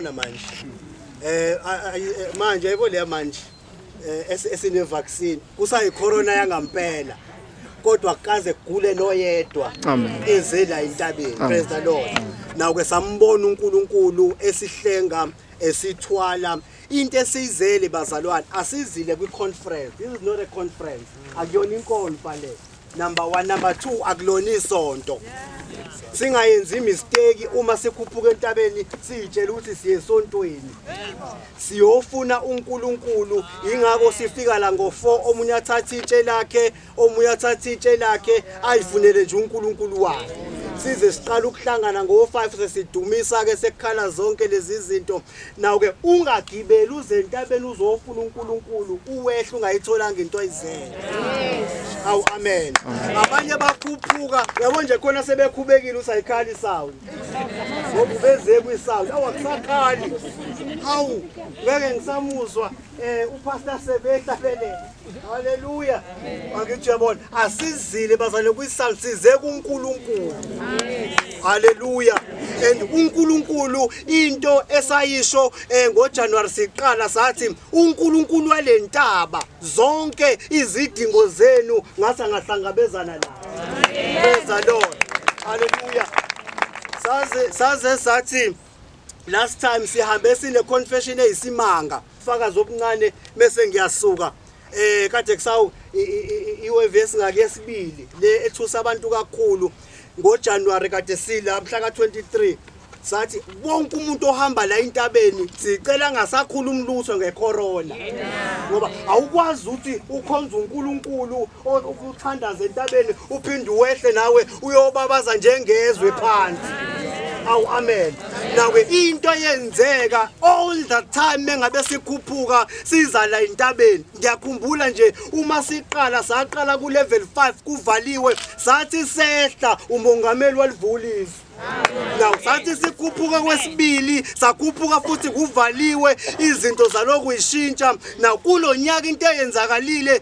Manje manje yebo leya manje esine vaccine kusayi corona yangampela, kodwa kaze kugule noyedwa eze la entabeni. Praise the Lord. Now ke sambona uNkulunkulu esihlenga, esithwala. Into esiyizele, bazalwane, asizile kwi conference. This is not a conference, akuyona inkonfa le, number 1. Number 2, akulona isonto. Singayenzi mistake uma sikhuphuka entabeni siyitshela ukuthi siye esontweni, siyofuna uNkulunkulu. Ingakho sifika la ngo4, omunye athatha itshe lakhe, omunye athatha itshe lakhe, ayifunele nje uNkulunkulu wakhe. Size siqala ukuhlangana ngo5, sesidumisa ke, sekukhala zonke lezi zinto. Naw ke ungagibeli uze entabeni uzofuna uNkulunkulu, uwehle ungayitholanga into oyizele. Awu, amen. Abanye bakhuphuka, yabo nje, khona sebekhubekile, usayikhali sound ngoba ubeze kwisound. Awu, akusakhali, awu, ngeke ngisamuzwa upastor sebehla vele. Haleluya. Angithi uyabona, asizile, bazalwane, kwisound, size kuNkulunkulu. Haleluya. And uNkulunkulu, into esayisho ngoJanuary siqala, sathi uNkulunkulu walentaba, zonke izidingo zenu ngathi angahlangabezana nazo. Praise the Lord. Haleluya. Saze sathi last time sihambe sine confession eyisimanga, fakazi obuncane bese ngiyasuka. Kade kusawu iwave ngakuyesibili le ethusa abantu kakhulu ngoJanuary, kade sila mhla ka23, sathi wonke umuntu ohamba la entabeni sicela angasakhuluma lutho ngecorona, ngoba awukwazi ukuthi ukhonza uNkulunkulu, ukuthandaza entabeni, uphinde uwehle nawe uyobabaza njengezwe phansi. Awu, amen. Nawe into yenzeka all the time mengabe sikhuphuka siza la entabeni. Ngiyakhumbula nje uma siqala, saqala ku level 5 kuvaliwe, sathi sehla umongameli walivula izwe. Now sathi sikhuphuka kwesibili, sakhuphuka futhi kuvaliwe, izinto zaloku ishintsha. Now kulo nyaka into eyenzakalile,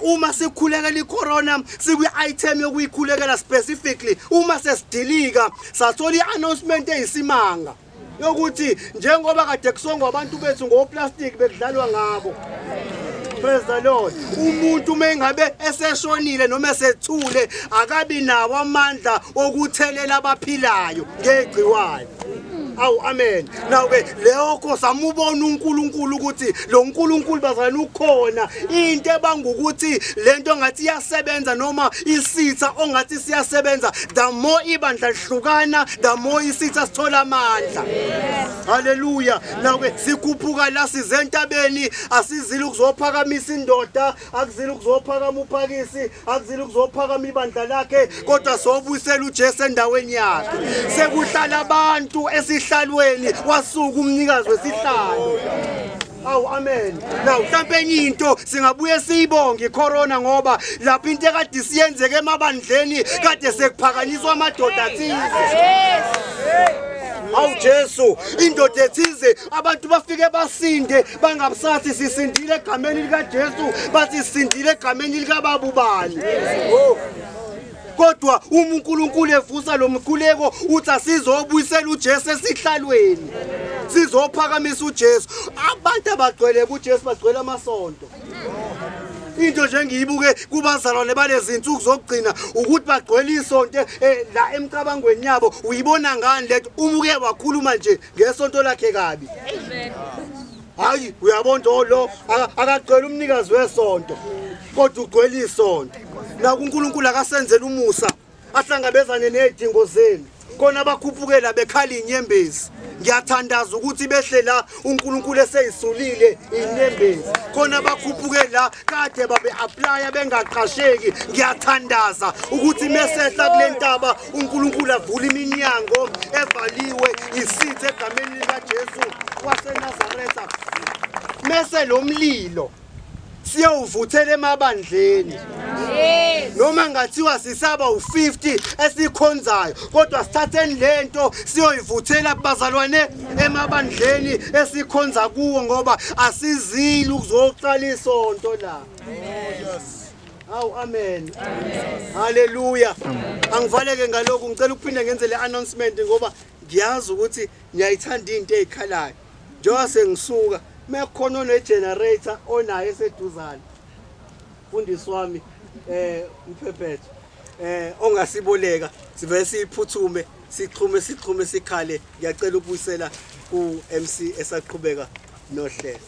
uma sikhulekela icorona, sikwi item yokuyikhulekela specifically, uma sesidilika sathola i-announcement eyisimanga yokuthi njengoba kade kusongwa abantu bethu ngoplastic, bekudlalwa ngabo. Praise the Lord. Umuntu mengabe eseshonile noma esethule, akabi nawo amandla okuthelela abaphilayo ngegciwane. Awu, amen. Now ke lokho samubona uNkulunkulu ukuthi lo nkulunkulu, bazalwane, ukhona. Into ebanga ukuthi lento ngathi iyasebenza noma isitha ongathi siyasebenza, the more ibandla lihlukana, the more isitha sithola amandla. Haleluya. Now ke sikhuphuka la, size entabeni, asizile ukuzophakamisa indoda, akuzile ukuzophakama uphakisi, akuzile ukuzophakama ibandla lakhe, kodwa sobuyisela uJesu endaweni yakhe. Sekuhlala abantu esihlalweni, wasuka umnikazi wesihlalo. Awu, amen. Now mhlawumbe enye into singabuye siyibonge icorona, ngoba lapho into ekade siyenzeke emabandleni, kade sekuphakanyiswa amadoda athize. Awu Jesu, indoda ethize, abantu bafike basinde, bangabusathi sisindile egameni likaJesu, bathi sisindile egameni likaBaba ubani. Oh. Kodwa uma uNkulunkulu evusa lo mkhuleko uthi asizobuyisela uJesu esihlalweni. Sizophakamisa uJesu. Abantu abagcwele kuJesu bagcwele amasonto. Into nje engiyibuke kubazalwane balezi insuku zokugcina ukuthi bagcwele isonto la emcabangweni yabo. Uyibona ngani lento? Uma uke wakhuluma nje ngesonto lakhe kabi, hayi, uyabona lo akagcwele umnikazi wesonto, kodwa ugcwele isonto. Naku uNkulunkulu akasenzela umusa, ahlangabezane nezidingo zenu. Khona bakhuphukela bekhala inyembezi, ngiyathandaza ukuthi behle la uNkulunkulu eseyisulile inyembezi. Khona bakhuphuke la kade babe applya bengaqasheki, ngiyathandaza ukuthi mesehla kule ntaba uNkulunkulu avule iminyango evaliwe isithe egameni likaJesu waseNazaretha. Mese lo mlilo siyowuvuthela emabandleni, noma ngathiwa sisaba u50 esikhonzayo, kodwa sithatheni lento siyoyivuthela kubazalwane emabandleni esikhonza kuwo, ngoba asizili ukuzoqala isonto la. Awu, amen. Haleluya. Angivaleke ngalokhu, ngicela ukuphinde ngenze le announcement ngoba Ngiyazi ukuthi ngiyayithanda into ezikhalayo. Njengoba sengisuka mekukhona one-generator onayo eseduzane, mfundisi wami, umphephetho ongasiboleka, sivele siyiphuthume, sixhume, sixhume, sikhale. Ngiyacela ukubuyisela ku MC esaqhubeka nohlelo.